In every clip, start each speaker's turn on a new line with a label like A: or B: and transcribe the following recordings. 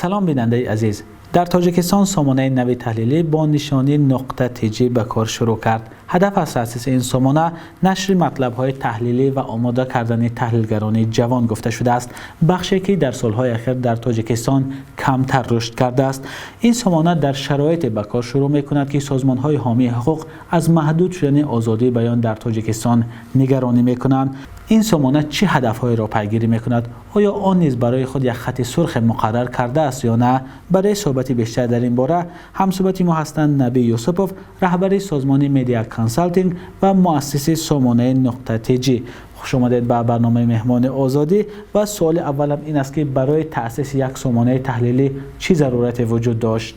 A: Салом, бинандаи азиз. Дар Тоҷикистон сомонаи нави таҳлилӣ бо нишонии нуқта тиҷӣ ба кор шурӯъ кард. Ҳадаф аз таъсиси ин сомона нашри матлабҳои таҳлилӣ ва омода кардани таҳлилгарони ҷавон гуфта шудааст. Бахше ки дар солҳои охир дар Тоҷикистон камтар рушд кардааст. Ин сомона дар шароите ба кор шурӯъ мекунад, ки созмонҳои ҳомии ҳуқуқ аз маҳдуд шудани озодии баён дар Тоҷикистон нигаронӣ мекунанд. Ин сомона чӣ ҳадафҳоеро пайгирӣ мекунад? Оё он низ барои худ як хати сурх муқаррар кардааст ё не? Барои суҳбати бештар дар ин бора ҳамсуҳбати мо ҳастанд Набӣ Юсупов, раҳбари созмони Медиа Консалтинг ва муассиси сомонаи нуқта тиҷӣ. Хуш омадед ба барномаи Меҳмони Озодӣ. Ва суоли аввалам ин аст, ки барои таъсиси як сомонаи таҳлилӣ чӣ зарурате вуҷуд дошт?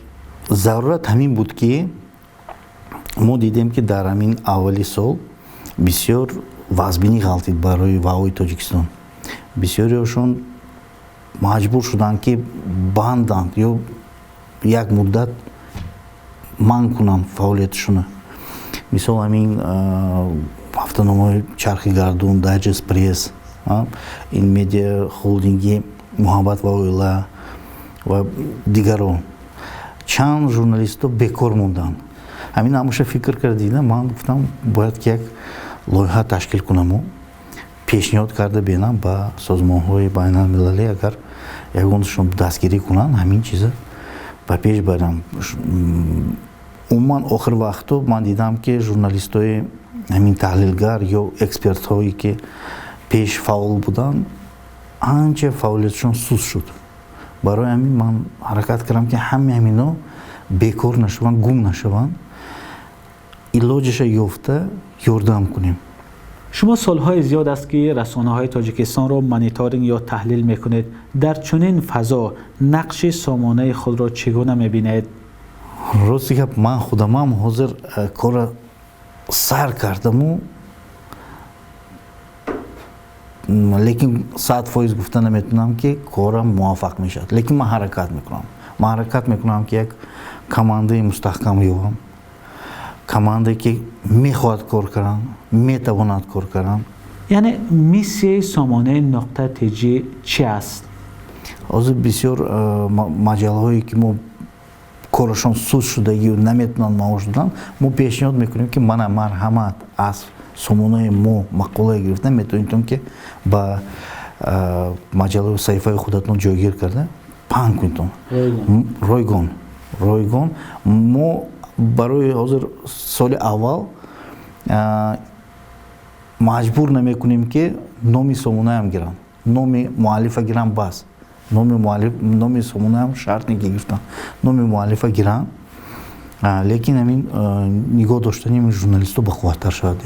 B: Зарурат ҳамин буд, ки мо дидем, ки дар ҳамин аввали сол бисёр вазбинӣ ғалтид барои ВАОи Тоҷикистон. Бисёриашон маҷбур шуданд, ки банданд ё як муддат манъ кунанд фаъолияташонро. Мисол, ҳамин ҳафтаномаҳои Чархи гардун, Дайджест Пресс, ин медиа холдинги Муҳаббат ва оила ва дигарон. Чанд журналистҳо бекор монданд. Ҳамин ҳамаша фикр карда дидам, ман гуфтам, бояд ки як лоиҳа ташкил кунаму пешниҳод карда бинам ба созмонҳои байналмилалӣ. Агар ягонашон дастгирӣ кунанд, ҳамин чиза ба пеш барам. Умуман, охир вақтҳо ман дидам, ки журналистҳои ҳамин таҳлилгар ё экспертҳое, ки пеш фаъол буданд, анча фаъолиятшон суст шуд. Барои ҳамин ман ҳаракат кардам, ки ҳамаи ҳамино бекор нашаванд, гум нашаванд, илоҷаша ёфта ёрдам кунем.
A: Шумо солҳои зиёд аст, ки расонаҳои Тоҷикистонро мониторинг ё таҳлил мекунед. Дар чунин фазо нақши сомонаи худро чӣ гуна мебинед?
B: Рости гап, ман худамам ҳозир кора сар кардаму, лекин 100% гуфта наметавонам, ки корам муваффақ мешавад. Лекин ман ҳаракат мекунам, ман ҳаракат мекунам, ки як командаи мустаҳкам ёбам, командае, ки мехоҳад кор кардан, метавонад кор кардан.
A: Яъне миссияи сомонаи нуқта тиҷӣ чӣ аст?
B: Ҳозир бисёр маҷаллаҳое, ки мо корашон суст шудагию наметавонанд маош додан, мо пешниҳод мекунем, ки мана, марҳамат, аз сомонаи мо мақолае гирифта метавонедтон, ки ба маҷаллаи саҳифаи худатон ҷойгир карда паҳн кунедтон ройгон, ройгон. Мо барои ҳозир соли аввал маҷбур намекунем, ки номи сомонаам гиранд, номи муаллифа гиранд, бас. Номи муаллиф, номи сомонаам шарт не, ки гирифтан, номи муаллифа гиранд, лекин ҳамин нигоҳ доштани журналистҳо бақувваттар шавад.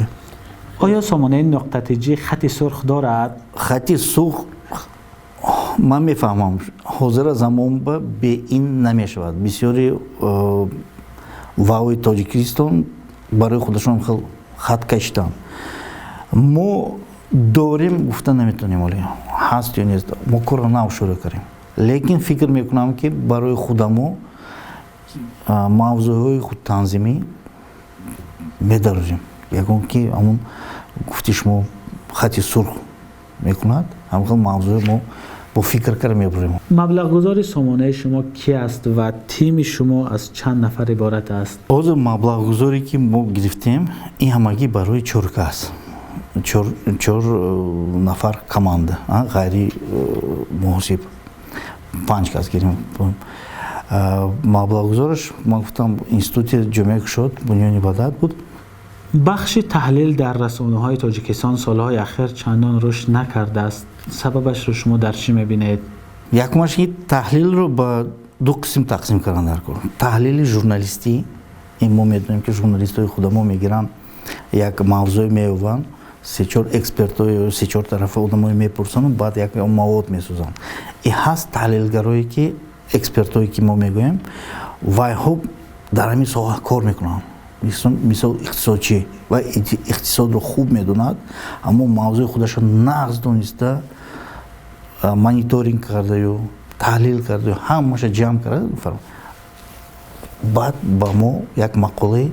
A: Оё сомонаи нуқта тиҷӣ хати сурх дорад?
B: Хати сурх, ман мефаҳмам, ҳозира замон ба бе ин намешавад. Бисёри ВАОи Тоҷикистон барои худашон хел хат кашиданд. Мо дорем гуфта наметавонем, оле ҳаст ё нест, мо корро нав шурӯъ кардем. Лекин фикр мекунам, ки барои худамо мавзӯъҳои худтанзимӣ медарозем, ягон ки ҳамун гуфти шумо хати сурх мекунад, ҳамхел мавзӯи мо бо фикр карда мебурем.
A: Маблағгузори сомонаи шумо ки аст ва тими шумо аз чанд нафар иборат аст?
B: Ҳозир маблағгузоре, ки мо гирифтем, ин ҳамагӣ барои чор кас, чор нафар команда, ғайри муҳосиб панҷ кас гирем. Маблағгузораш, ман гуфтам, Институти ҷомеаи кушод бунёди ваҳдат буд.
A: Бахши таҳлил дар расонаҳои Тоҷикистон солҳои ахир чандон рушд накардааст. Сабабашро шумо дар чӣ мебинед?
B: Якумаш, ки таҳлилро ба ду қисм тақсим кардан дар кор. Таҳлили журналистӣ, ин мо медонем, ки журналистҳои худамо мегиранд, як мавзӯе меёбанд, се-чор экспертҳо, се-чор тарафа одамое мепурсанду, баъд як мавод месозанд. И ҳаст таҳлилгарое, ки экспертҳое, ки мо мегӯем, вайҳо дар ҳамин соҳа кор мекунанд. Мисол, иқтисодчӣ ва иқтисодро хуб медонад, аммо мавзӯи худашро нағз дониста, мониторинг кардаю, таҳлил кардаю, ҳамаша ҷамъ карда, баъд ба мо як мақолаи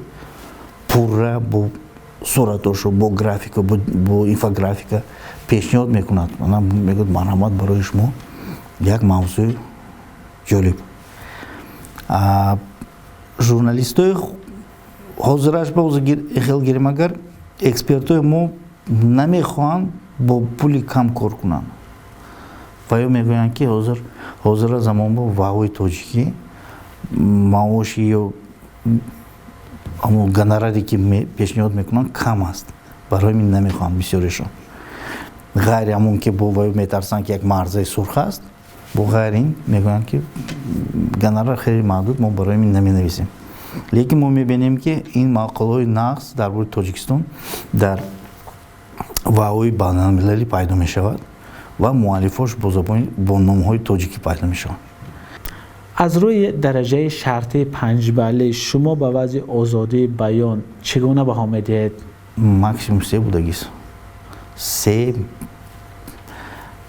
B: пурра бо суратошу, бо графика, бо инфографика пешниҳод мекунад. Мегӯяд: «Марҳамат, барои шумо як мавзӯи Ҷолиб, журналистои ҳозираш ба хел гирем, агар экспертои мо намехоҳанд бо пули кам кор кунанд ва ё мегӯянд, ки ҳозир, ҳозира замон бо ваҳои тоҷикӣ маоши ё ҳамон гонораре, ки пешниҳод мекунанд, кам аст. Барои ҳамин намехоҳанд бисёрешон. Ғайри ҳамон ки бо вай метарсанд, ки як марзаи сурх аст, бо ғайри ин мегӯянд, ки гонорар хеле маҳдуд, мо барои ҳамин наменависем. Лекин мо мебинем, ки ин мақолаҳои нағз дар бораи Тоҷикистон дар ваҳои байналмилалӣ пайдо мешавад ва муаллифош бо забони, бо номҳои тоҷикӣ пайдо мешаванд.
A: Аз рӯи дараҷаи шартии панҷбаллӣ шумо ба вазъи озодии баён чӣ гуна баҳо медиҳед?
B: Максимум се будагист, се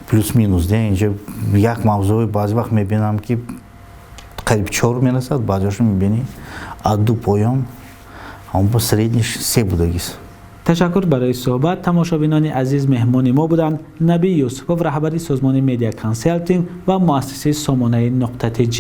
B: плюс минус де. Инҷа як мавзӯи баъзе вақт мебинам, ки қариб чор мерасад, баъзеошо мебинӣ, аз ду поён, ҳамон средний ш се будагист.
A: Ташаккур барои суҳбат. Тамошобинони азиз, меҳмони мо буданд Набӣ Юсупов, раҳбари созмони Медиа Консалтинг ва муассиси сомонаи .тж.